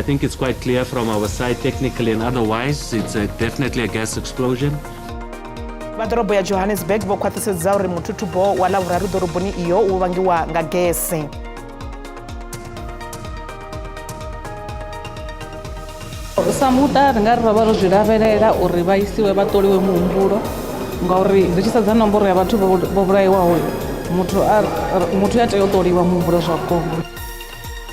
I think it's quite clear from our side, technically and otherwise, it's definitely a gas explosion. Vha ḓorobo ya Johannesburg vho khwaṱhisedza uri muthuthubo wa Ḽavhuraru ḓoroboni iyo wo vhangiwa nga gese. Sa muṱa ri nga ri ro vha ro zwi lavhelela uri vha isiwe vha ṱoliwe muhumbulo ngauri ri tshi sedza nomboro ya vhathu vho vhulaiwaho muthu a muthu a tea u ṱoliwa muhumbulo zwa vhukuma.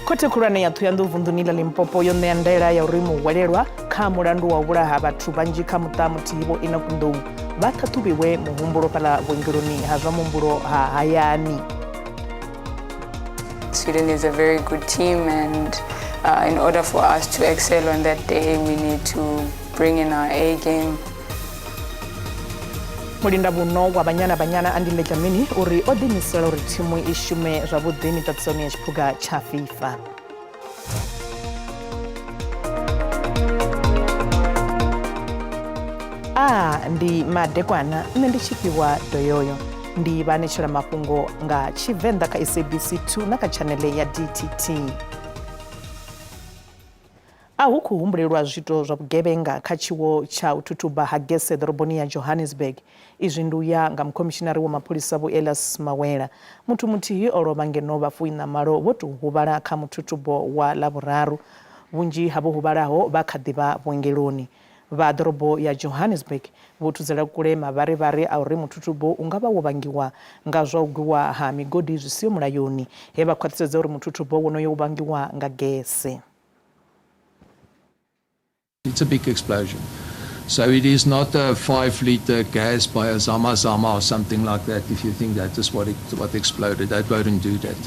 Khothe khulwane ya Ṱhohoyanḓou vunḓuni ḽa Limpopo yo ṋea ndaela ya uri muhwelelwa kha mulandu wa u vhulaha vhathu vhanzhi kha muṱa muthihi Vho Enoch Ndou vha ṱhaṱhuvhiwe muhumbulo fhaḽa vhuongeloni ha zwa muhumbulo ha hayani. Sweden is a very good team, and in order for us to excel on that day, we need to bring in our A game. Mulindavhuno wa Banyana Banyana Andile Dlamini uri o ḓiimisela uri thimu i shume zwavhuḓi miṱaṱisano ya tshiphuga tsha FIFA. A ndi madekwana nṋe ndi tshifhiwa doyoyo ndi vhaanetshela mafhungo nga Tshivenḓa kha SABC 2 na kha tshanele ya DTT. A hu khou humbulelwa zwiito zwa vhugevhenga kha tshiwo tsha u thuthuba ha gese ḓoroboni ya Johannesburg. Izwi ndi u ya nga mukhomishinari wa mapholisa Vho Elias Mawela. Muthu muthihi o lovha ngeno vha fuiṋa-malo vho tou huvhala kha muthuthubo wa Ḽavhuraru. Vhunzhi ha vho huvhalaho vha kha ḓi vha vhuongeloni. Vha ḓorobo ya Johannesburg vho thudzela kule mavharivhari a uri muthuthubo u nga vha wo vhangiwa nga zwa u gwiwa ha migodi zwi siho mulayoni, he vha khwaṱhisedza uri muthuthubo wonoyo wo vhangiwa nga gese. It's a big explosion. So it is not a 5-liter gas by a Zama Zama or something like that, if you think that is what exploded. That won't do that.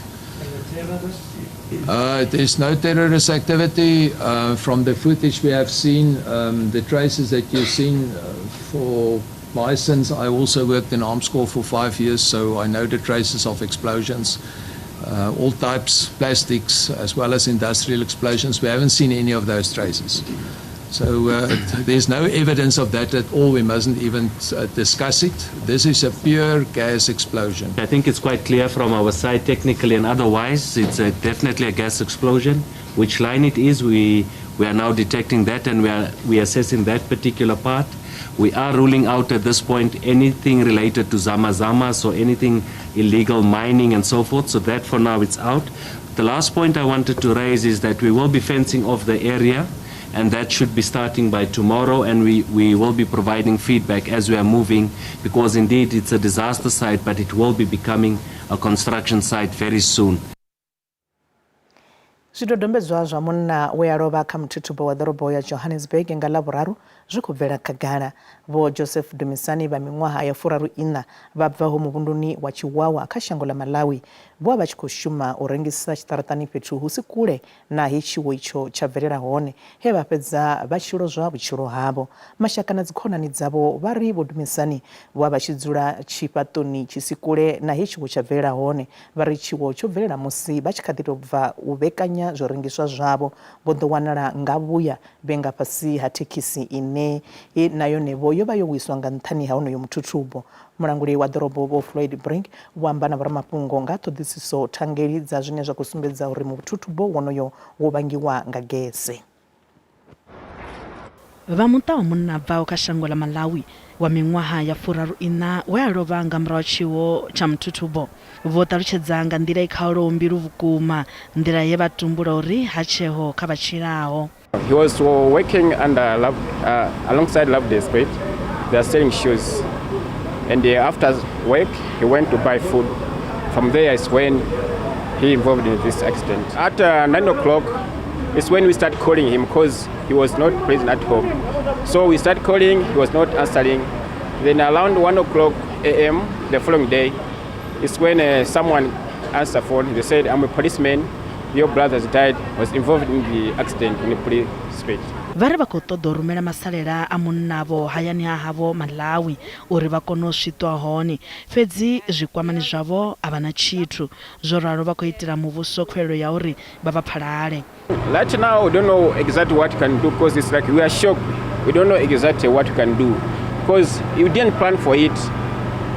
There's no terrorist activity. From the footage we have seen, the traces that you've seen, for my sins, I also worked in Armscor for 5 years, so I know the traces of explosions. All types, plastics, as well as industrial explosions. We haven't seen any of those traces. So there's no evidence of that at all. We mustn't even discuss it. This is a pure gas explosion. I think it's quite clear from our side, technically and otherwise, it's definitely a gas explosion. Which line it is, we are now detecting that, and we are assessing that particular part. We are ruling out at this point anything related to Zama Zama, so anything illegal mining and so forth. So that for now it's out. The last point I wanted to raise is that we will be fencing off the area, and that should be starting by tomorrow, and we will be providing feedback as we are moving, because indeed it's a disaster site, but it will be becoming a construction site very soon. Zwidodombedzwa zwa munna we a lovha kha muthuthubo wa ḓorobo ya Johannesburg nga Ḽavhuraru zwi khou bvela khagala. Vho Joseph Dumisani vha miṅwaha ya 34 vha bvaho muvhunduni wa Chihuahua kha shango ḽa Malawi vho vha vha tshi khou shuma u rengisa tshiṱaraṱani fhethu hu si kule na he tshiwo itsho tsha bvelela hone, he vha fhedza vha tshi lozwa vhutshilo havho. Mashaka na dzikhonani dzavho vha ri Vho Dumisani vho vha vha tshi dzula tshifhaṱoni tshi si kule na he tshiwo tsha bvelela hone. Vha ri tshiwo tsho bvelela musi vha tshi kha ḓi tou bva u vhekanya zwirengiswa zwavho. Vho ḓo wanala nga vhuya vhe nga fhasi ha thekhisi ine na yone-vho yo vha yo wiswa nga nṱhani ha wonoyo muthuthubo. Mulanguli wa ḓorobo Vho Floyd Brink vho amba na vhoramafhungo nga ha ṱhoḓisiso thangeli dza zwine zwa khou sumbedza uri muthuthubo wonoyo wo vhangiwa nga gese. Vha muṱa wa munna a bvaho kha shango ḽa Malawi wa miṅwaha ya 34 we a lovha nga murahu ha tshiwo tsha muthuthubo vho ṱalutshedza nga nḓila i khaulaho mbilu vhukuma nḓila ye vha tumbula uri ha tsheho kha vha tshilaho. He was working under Love, alongside Loveday Street. They are selling shoes. And after work, he went to buy food. From there is when he involved in this accident. At 9 o'clock is when we start calling him because he was not present at home. So we start calling, he was not answering. Then around 1 o'clock a.m. the following day is when someone answered phone. They said, I'm a policeman. Your brother's died, was involved in the accident in the police street. Vha ri vha khou ṱoḓa u rumela masalela a munnavho hayani ha havho Malawi uri vha kone u swiṱwa hone, fhedzi zwikwamani zwavho a vha na tshithu. Zwo ralo vha khou itela muvhuso khuwelelo ya uri vha vha phalale. Right now we don't know exactly what we can do because it's like we are shocked. We don't know exactly what we can do because you didn't plan for it,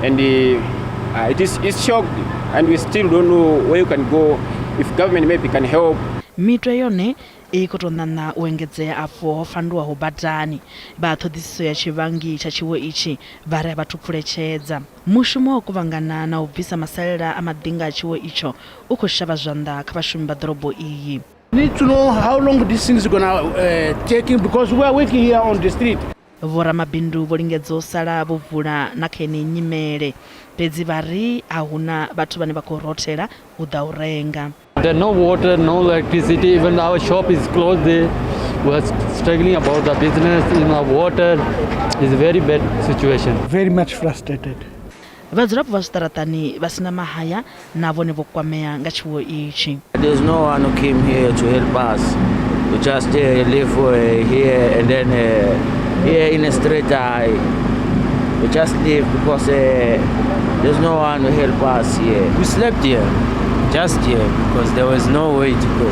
and it's shocked, and we still don't know where you can go. If government maybe can help. Mitwe yone i khou tou ṋaṋa u engedzea afho ho fanduwaho badani. Vha ṱhoḓisiso ya tshivhangi tsha tshiwo itshi vha ri a vha thu phuletshedza. Mushumo wa u kuvhangana na u bvisa masalela a maḓinga a tshiwo itsho u khou shavha zwanḓa kha vhashumi vha ḓorobo iyi. Need to know how long this thing is gonna taking because we are working here on the street. Vhoramabindu vho lingedza u sala vho vula na kha yeneyi nyimele, fhedzi vha ri a hu na vhathu vhane vha khou rothela u ḓa u renga. There no water, no electricity, even our shop is closed there. We are struggling about the business in the water. Is a very bad situation. Very much frustrated. Vhadzulapo vha zwiṱaraṱani vha si na mahaya na vhone vho kwamea nga tshiwo itshi. There's no one who came here to help us. We just live here and then here in the street. We just live because there's no one to help us here. We slept here, just here, because there was no way to go.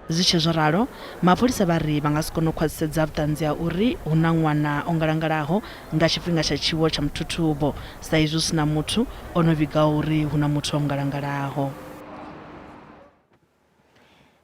Zwi tshe zwo ralo, mapholisa vha ri vha nga si kone u khwaṱhisedza vhuṱanzi ha uri hu na ṅwana o ngalangalaho nga tshifhinga tsha tshiwo tsha muthuthubo, sa izwi hu si na muthu o no vhigaho uri hu na muthu o ngalangalaho.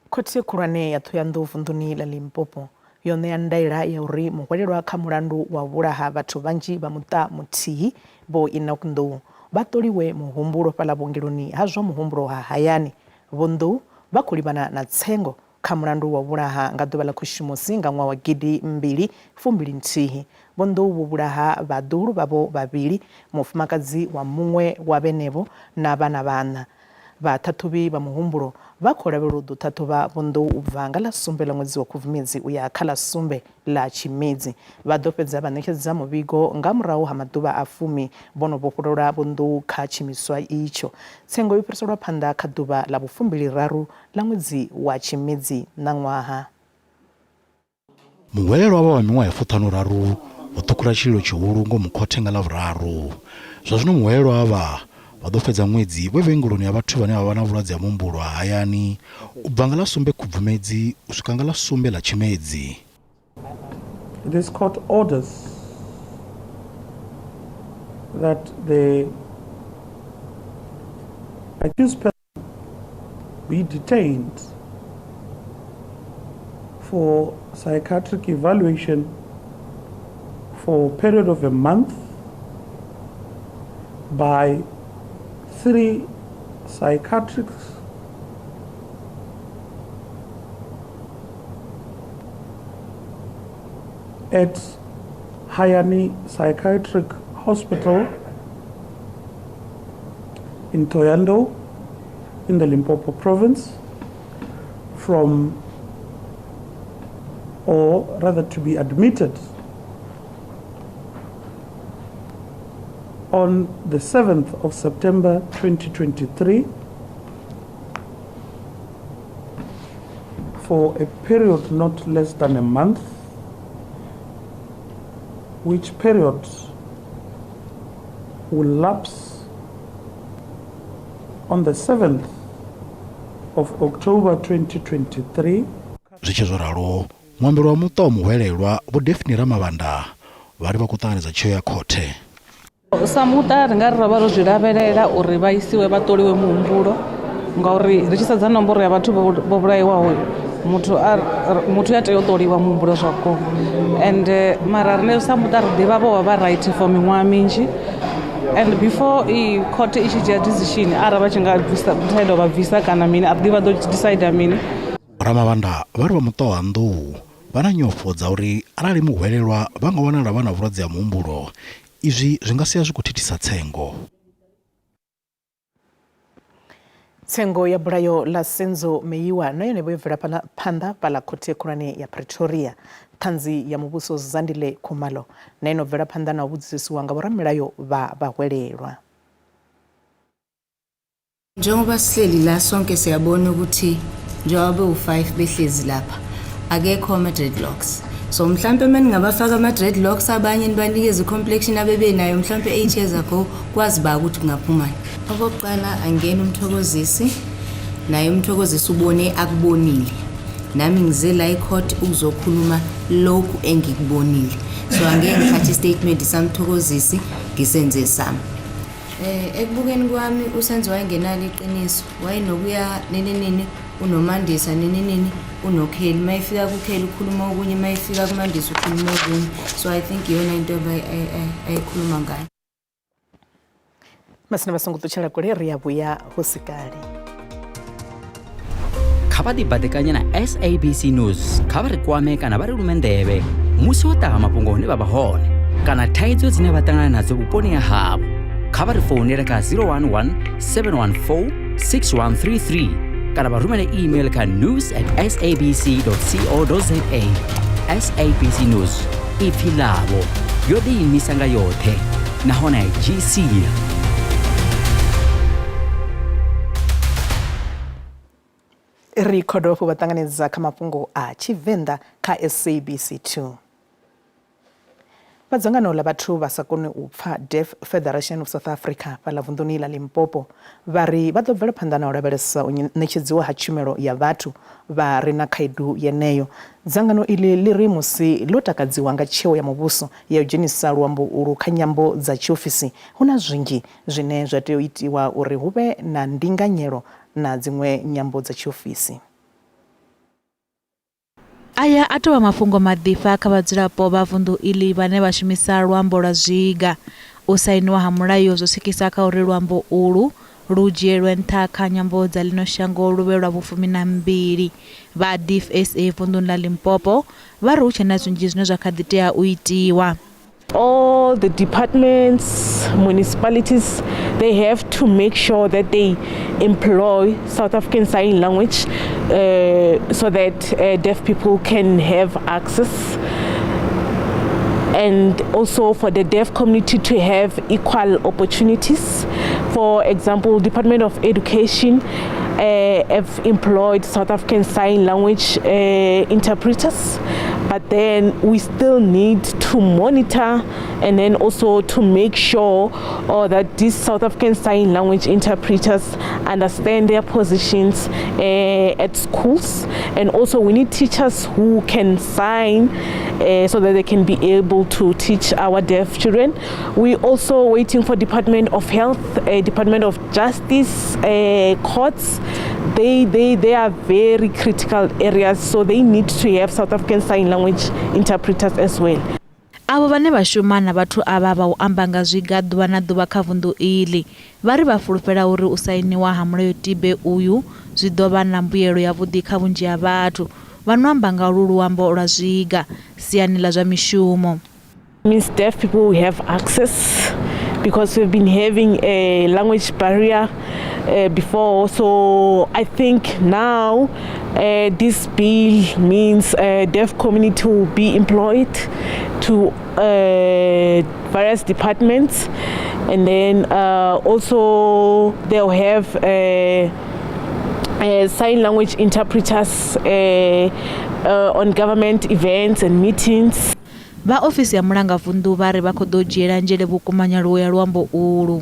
Khothe khulwane ya Thohoyandou vunḓuni ḽa Limpopo yo ṋea ndaela ya uri muhwelelwa kha mulandu wa u vhulaha vhathu vhanzhi vha muṱa muthihi Vho Enoch Ndou vha ṱoliwe muhumbulo fhaḽa vhuongeloni ha zwa muhumbulo ha hayani. Vho Ndou vha khou livhana na tsengo kha mulandu wa u vhulaha nga ḓuvha ḽa Khushumusi nga ṅwaha wa 2021. Vho Ndou vho vhulaha vhaḓuhulu vhavho vhavhili, mufumakadzi wa muṅwe wa vhenevho na vhana vhaṋa. Vhaṱhaṱhuvhi vha muhumbulo vha khou lavhelelwa u ḓo ṱhaṱhuvha Vho Ndou u bva nga ḽa sumbe ḽa ṅwedzi wa Khubvumedzi u ya kha ḽa sumbe ḽa Tshimedzi. Vha ḓo fhedza vha ṋetshedza muvhigo nga murahu ha maḓuvha a fumi vho no vhofholola Vho Ndou kha tshiimiswa itsho. Tsengo yo fhiriselwa phanḓa kha ḓuvha ḽa vhufumbili-raru ḽa ṅwedzi wa Tshimedzi ṋaṅwaha. Muhwelelwa vha wa miṅwaha ya fuṱhanu-raru vho ṱhukhula tshililo tshihulu ngomu khothe nga Ḽavhuraru. Zwa zwino muhwelelwa avha vha ḓo fhedza ṅwedzi vhe vhengeloni ya vhathu vhane vha vha na vhulwadze ha muhumbulo ha hayani u bva nga ḽa sumbe Khubvumedzi u swika nga ḽa sumbe ḽa Tshimedzi. This court orders that the accused person be detained for psychiatric evaluation for a period of a month by 3 psychiatrists at Hayani Psychiatric Hospital in Thohoyandou in the Limpopo province from, or rather to be admitted on the 7th of September 2023 for a period not less than a month, which period will lapse on the 7th of October 2023. Zwi tshi zwo ralo, muambeli wa muṱa wa muhwelelwa Vho Daphne Ramavhanda vha ri vha khou ṱanganedza tsheo ya khothe. Sa muṱa ri nga ri ro vha ro zwi lavhelela uri vha isiwe vha ṱoliwe muhumbulo, ngauri ri tshi sedza nomboro ya vhathu vho vhulaiwaho, muthu a muthu a tea u ṱoliwa muhumbulo zwa vhukuma. And mara riṋe sa muṱa ri ḓivha vho vha vha right for miṅwaha minzhi, and before i court i tshi dzhia decision arali vha tshi nga bvisa decide vha bvisa kana mini, a ri ḓivhi vha ḓo decide mini. Ramavhanda vha ri vha muṱa wa Nḓou vha na nyofho dza uri arali muhwelelwa vha nga wanala vha na vhulwadze ha muhumbulo, izwi zwi nga sia zwi khou thithisa tsengo. Tsengo ya bulayo ḽa Senzo Meyiwa na yone vho yo bvela phanḓa fhaḽa khothe khulwane ya Pretoria. Ṱhanzi ya muvhuso Zandile Khumalo na ino bvela phanḓa na u vhudzisesiwa nga vhoramilayo vha vhahwelelwa. Njengoba sihleli la sonke siyabona ukuthi njengoba bewu-5 behlezi lapha akekho ama-dreadlocks, so mhlampe uma ningabafaka ama-dreadlocks abanye nibanikeze i-complexion abebenayo mhlampe 8 years ago, kwazi ba ukuthi kungaphumani. Okokuqala angena uMthokozisi, naye uMthokozisi ubone akubonile, nami ngize la e-court ukuzokhuluma lokhu engikubonile, so angeke ngithathe i-statement saMthokozisi ngisenze sami. Ekubukeni kwami uSenzo wayengenalo iqiniso, wayenokuya nini nini unoMandisa nini nini unoKelly, uma efika kuKelly ukhuluma okunye, uma efika kuMandisa ukhuluma okunye. So I think iyona into ayikhuluma ngayo. Masina vha songo ṱutshela kule, ri ya vhuya hu si kale. Kha vha ḓibaḓekanye na SABC News, kha vha ri kwame kana vha ri lume nḓevhe musi ho ṱaha mafhungo hune vha vha hone kana thaidzo dzine vha ṱangana nadzo vhuponi ha havho. Kha vha ri founele kha 011 714 6133 kana vha rumele email kha news at sabc co za. SABC News, ipfi ḽavho, yo ḓiimisa nga yoṱhe nahone a i dzhii sia. Ri khou dovha hafhu vha ṱanganedza kha mafhungo a Tshivenḓa kha SABC 2. Vha dzangano ḽa vhathu vha sa koni u pfa Deaf Federation of South Africa fhaḽa vunḓuni ḽa Limpopo vha ri vha ḓo bvela phanḓa na u lavhelesa u ṋetshedziwa ha tshumelo ya vhathu vha re na khaedu yeneyo. Dzangano iḽi ḽi ri musi ḽo takadziwa nga tsheo ya muvhuso ya u dzhenisa luambo ulwu kha nyambo dza tshiofisi, hu na zwinzhi zwine zwa tea u itiwa uri hu vhe na ndinganyelo na dziṅwe nyambo dza tshiofisi. Aya a tou vha mafhungo maḓifha kha vhadzulapo vha vunḓu iḽi vhane vha shumisa luambo lwa zwiga. U sainiwa ha mulayo zwo swikisa kha uri luambo ulwu lu dzhielwe nṱha kha nyambo dza ḽino shango lu vhe lwa vhufumi na mbili. Vha DFSA vunḓuni ḽa Limpopo vha ri hu tshe na zwinzhi zwine zwa kha ḓi tea u itiwa. All the departments, municipalities, they have to make sure that they employ South African Sign Language so that deaf people can have access, and also for the deaf community to have equal opportunities. For example, Department of Education have employed South African Sign Language interpreters, but then we still need to monitor and then also to make sure that these South African Sign Language interpreters understand their positions at schools. And also we need teachers who can sign so that they can be able to teach our deaf children. We also waiting for Department of Health, Department of Justice, courts. They are very critical areas, so they need to have South African Sign Language interpreters as well. Avho vhane vha shuma na vhathu avha vha u amba nga zwiga ḓuvha na ḓuvha kha vunḓu iḽi vha ri vha fulufhela uri u sainiwa ha mulayotibe uyu zwi ḓo vha na mbuyelo yavhuḓi kha vhunzhi ha vhathu vha no amba nga ulu luambo lwa zwiga siani ḽa zwa mishumo. Means deaf people will have access, because we've been having a language barrier before. So I think now this bill means deaf community will be employed to various departments, and then also they'll have sign language interpreters on government events and meetings. Vha ofisi ya mulanga vunḓu vha ri vha khou ḓo dzhiela nzhele vhukuma nyaluwo ya luambo ulu.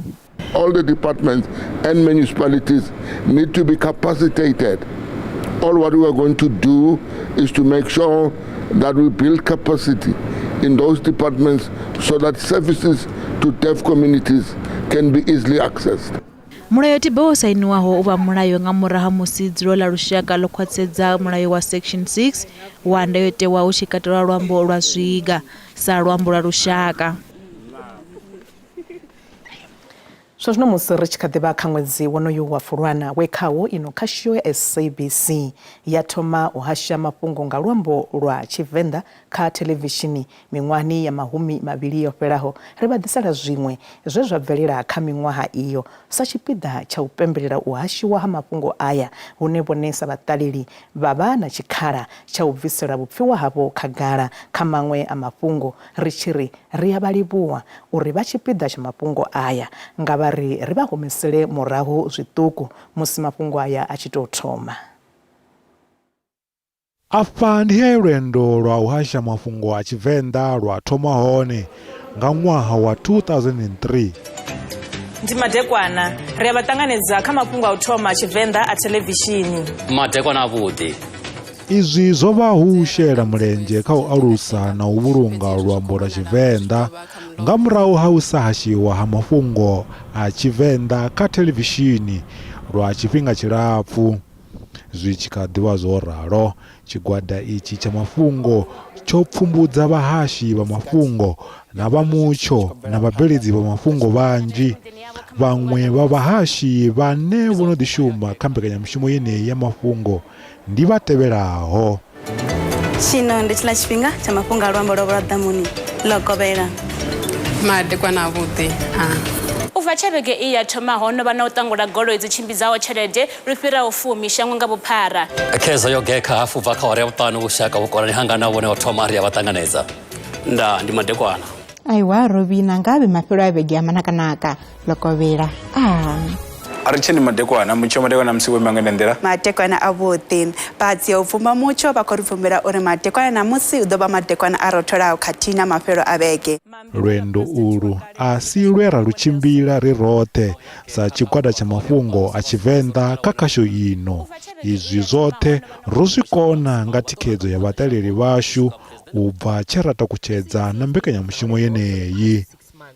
All the departments and municipalities need to be capacitated. All what we are going to do is to make sure that we build capacity in those departments so that services to deaf communities can be easily accessed. Mulayotibe wo sainiwaho u vha mulayo nga murahu ha musi dzulo ḽa lushaka ḽo khwaṱhisedza mulayo wa Section 6 wa ndayotewa hu tshi katelwa luambo lwa zwiga sa luambo lwa lushaka. Zwa zwino musi ri tshi kha ḓi vha kha ṅwedzi wonoyu wa Fulwana we khawo ino khasho ya SABC ya thoma u hasha mafhungo nga luambo lwa Tshivenḓa kha thelevishini miṅwahani ya 20 yo fhelaho, ri vha ḓisela zwiṅwe zwe zwa bvelela kha miṅwaha iyo sa tshipiḓa tsha u pembelela u hashiwa ha mafhungo aya, hune vhone sa vhaṱaleli vha vha na tshikhala tsha u bvisela vhupfiwa havho khagala kha maṅwe a mafhungo, ri tshi ri ri a vha livhuwa uri vha tshipiḓa tsha mafhungo aya. Nga vha ri ri vha humisele murahu zwiṱuku musi mafhungo aya a tshi tou thoma. Afha ndi he lwendo lwa u hasha mafhungo a Tshivenḓa lwa thoma hone nga ṅwaha wa 2003. Ndi madekwana, ri a vha ṱanganedza kha mafhungo a u thoma a Tshivenḓa a thelevishini. Madekwana avhuḓi. Izwi zwo vha hu u shela mulenzhe kha u alusa na u vhulunga luambo lwa Tshivenḓa nga murahu ha u sa hashiwa ha mafhungo a Tshivenḓa kha thelevishini lwa tshifhinga tshilapfu. Zwi tshi kha ḓi vha zwo ralo, tshigwada itshi tsha mafhungo tsho pfumbudza vhahashi vha mafhungo na vha mutsho na vhabveledzi vha mafhungo vhanzhi. Vhaṅwe vha vhahashi vhane vho no ḓi shuma kha mbekanyamushumo yeneyi ya mafhungo ndi vha tevhelaho. Tshino ndi tshiḽa tshifhinga tsha mafhungo a luambo lwavho lwa ḓamuni ḽo kovhela. Madekwana avhuḓi a. U bva tshe vhege iyi ya thoma ho no vha na u ṱangula goloi dzi tshimbidzaho tshelede lu fhiraho fumi shango nga vhuphara. Khezo yo gekha hafu bva kha awara ya vhuṱanu vhushaka vhukonani hanga na vhone ho thoma ri a vha ṱanganedza. Ndaa ndi madekwana. Aiwa ro vhina nga avhe mafhelo a vhege ya manakanaka ḽo kovhela a. A ri tsheni madekwana mutsho madekwana musi wo ima nga ine nḓila. Madekwana avhuḓi. Vhadzi ya u bvumba mutsho vha khou ri bvumbela uri madekwana ṋamusi u ḓo vha madekwana a rotholaho khathihi na mafhelo a vhege. Lwendo ulwu a si lwe ra lu tshimbila ri roṱhe sa tshigwada tsha mafhungo a Tshivenḓa kha khasho ino. Izwi zwoṱhe ro zwi kona nga thikhedzo ya vhaṱaleli vhashu u bva tshe ra takutshedza na mbekanyamushumo yeneyi.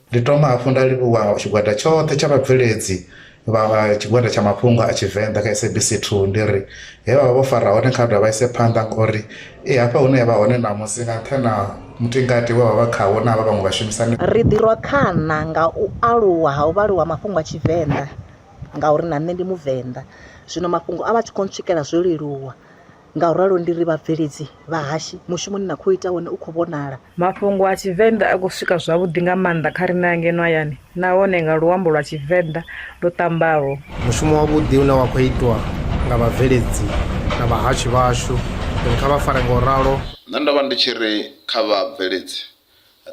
Ndi thoma hafhu nda livhuwa tshigwada tshoṱhe tsha vhabveledzi vha tshigwada tsha mafhungo a Tshivenḓa kha SABC 2 ndi ri he vha vha vho fara hone kha vha ise phanḓa ngori i hafha hune ya vha hone ṋamusi nga nṱhani ha mutingati we vha vha khawo na havha vhaṅwe vhashumisani. Ri ḓirwa khana nga u aluwa ha u vhaliwa mafhungo a Tshivenḓa ngauri na nṋe ndi Muvenḓa, zwino mafhungo a vha tshi khou ntswikela zwo leluwa. Ngauralo ndi ri vhabveledzi, vhahashi, mushumo une na khou ita wone u khou vhonala. Mafhungo a Tshivenḓa a khou swika zwavhuḓi nga maanḓa kha riṋe hangeno hayani nahone nga luambo lwa Tshivenḓa lwo ṱambaho. Mushumo wavhuḓi une wa khou itwa nga vhabveledzi na vhahashi vhashu ndi ri kha vha fare nga u ralo. Nṋe ndo vha ndi tshi ri kha vhabveledzi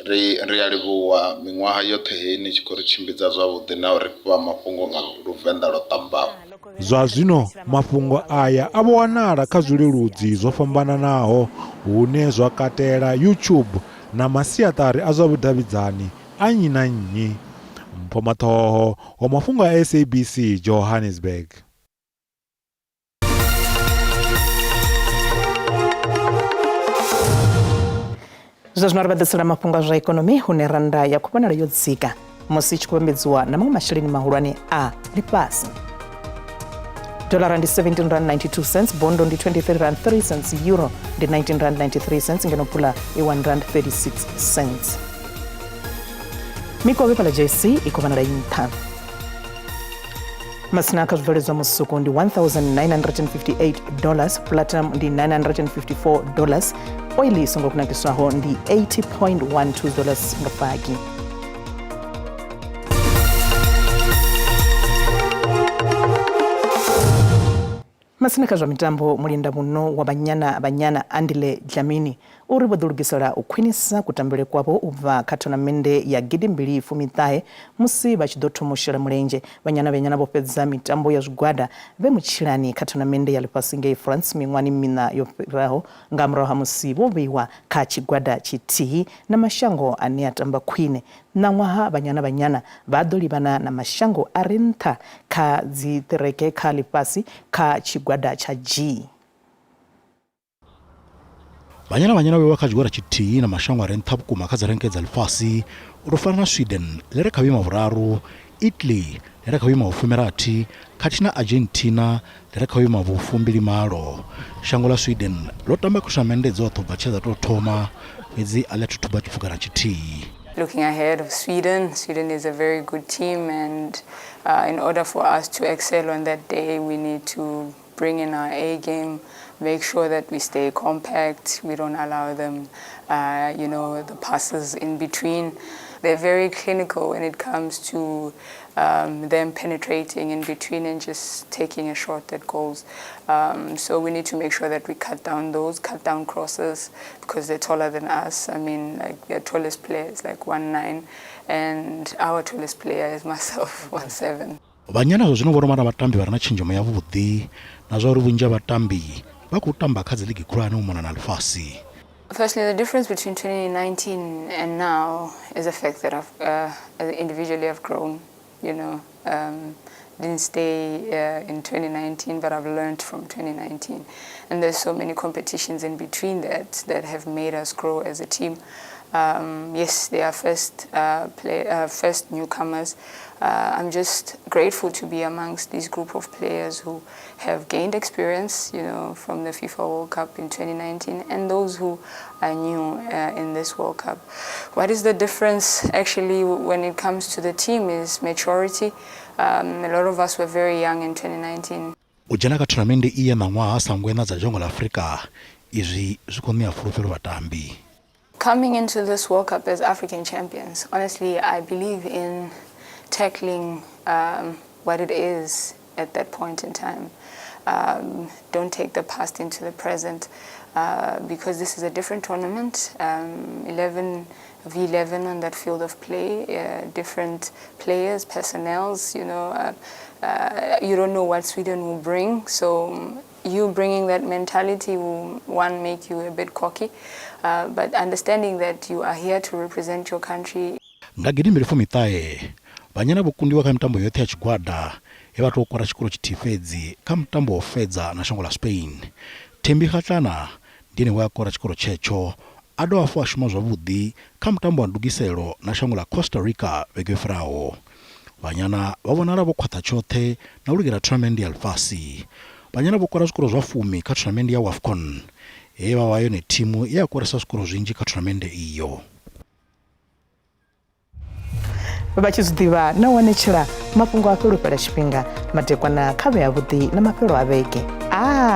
Ri ri a livhuwa miṅwaha yoṱhe heyi ni tshi khou ri tshimbidza zwavhuḓi na u ri fha mafhungo nga Luvenḓa lwo ṱambaho. Zwa zwino mafhungo aya a vho wanala kha zwileludzi zwo fhambananaho hune zwa katela YouTube na masiaṱari a zwa vhudavhidzani a nnyi na nnyi. Mpho Maṱhoho wa mafhungo a SABC, Johannesburg. Zwa zwino ri vha ḓisela mafhungo a zwa ikonomi hune rannda ya khou vhonala yo dzika musi i tshi khou vhambedziwa na maṅwe masheleni mahulwane a ḽifhasi. Dolara ndi 17 rand 92 cents, bondo ndi 23 rand 3 cents, euro ndi 19 rand 93 cents, ngeno pula i 1 rand 36 cents. Mikovhe fhaḽa JSC i khou vhonala i nṱha. Masina kha zwibveledzwa musuku ndi 1958 dollars, platinum ndi 954 dollars, oili i songo kunakiswaho ndi 80.12 dollars nga fagi. Masina kha zwa mitambo, mulinda muno wa Banyana Banyana Andile Dlamini uri vho ḓilugisela u khwinisa kutambele kwavho u bva kha thonamennde ya gidimbili fumiṱahe musi vha tshi ḓo thoma u shela mulenzhe. Banyana Banyana vho fhedza mitambo ya zwigwada vhe mutshilani kha thonamennde ya ḽifhasi ngei France miṅwahani miṋa yo fhiraho nga murahu ha musi vho vheiwa kha tshigwada tshithihi na mashango ane a tamba khwine. Ṋaṅwaha Banyana Banyana vha ḓo livhana na mashango a re nṱha kha dziṱireke kha ḽifhasi kha tshigwada tsha G. Banyana Banyana vho vheiwa kha tshigwada tshithihi na mashango a re nṱha vhukuma kha dzirenke dza ḽifhasi u tou fana na Sweden ḽi re kha vhuimo ha vhuraru, Italy ḽi re kha vhuimo ha vhufumirathi khathihi na Argentina ḽi re kha vhuimo ha vhufumbilimalo. Shango ḽa Sweden ḽo tamba thonamennde dzoṱhe u bva tshe dza tou thoma, fhedzi a ḽi athu thuba tshiphuga na tshithihi. Looking ahead of Sweden, Sweden is a very good team and in order for us to excel on that day we need to bring in our A game, make sure that we stay compact, we don't allow them, you know, the passes in between. They're very clinical when it comes to them penetrating in between and just taking a shot at goals. So we need to make sure that we cut down those, cut down crosses, because they're taller than us. I mean, like their tallest player is like 1'9, and our tallest player is myself, 1'7. Banyana zwa zwino vho no vha na vhatambi vha re na tshenzhemo yavhuḓi na zwa uri vhunzhi ha vhatambi vha khou tamba kha dziligi khulwane u mona na ḽifhasi. Firstly, the difference between 2019 and now is the fact that I've individually I've grown, you know, didn't stay in 2019, but I've learned from 2019. And there's so many competitions in between that that have made us grow as a team. Um, yes, they are first, play, first newcomers. I'm just grateful to be amongst this group of players who have gained experience, from the FIFA World Cup in 2019 and those who are new in this World Cup. What is the difference actually when it comes to the team is maturity. A lot of us were very young in 2019. U dzhena kha thonamennde iyi ya ṋaṅwaha sa ngweṋa dza dzhango ḽa Afrika izwi zwi khou ṋea fulufhelo vhatambi. Coming into this World Cup as African champions, honestly, I believe in tackling what it is at that point in time. Don't take the past into the present because this is a different tournament. 11 v11 on that field of play, different players, personnels, you don't know what Sweden will bring. So you bringing that mentality will, one, make you a bit cocky, but understanding that you are here to represent your country. Nga gidimbili fumiṱahe Banyana vho kundiwa kha mitambo yoṱhe ya tshigwada he vha tou kora tshikoro tshithihi fhedzi kha mutambo wa u fhedza na shango ḽa Spain. Thembi Kgatlana ndi ene we a kora tshikoro tshetsho a dovha hafhu a shuma zwavhuḓi kha mutambo wa ndugiselo na shango ḽa Costa Rica vhege yo fhiraho. Banyana vha vhonala vho khwaṱha tshoṱhe na u lugela thonamennde ya ḽifhasi. Banyana vho kora zwikoro zwa fumi kha thonamennde ya Wafcon he vha vha yone thimu ye ya koresa zwikoro zwinzhi kha thonamennde iyo. Vha tshi zwi ḓivha na u anetshela mafhungo a fhelo fhela tshifhinga madekwana kha vhe avhuḓi na mafhelo a vhege a.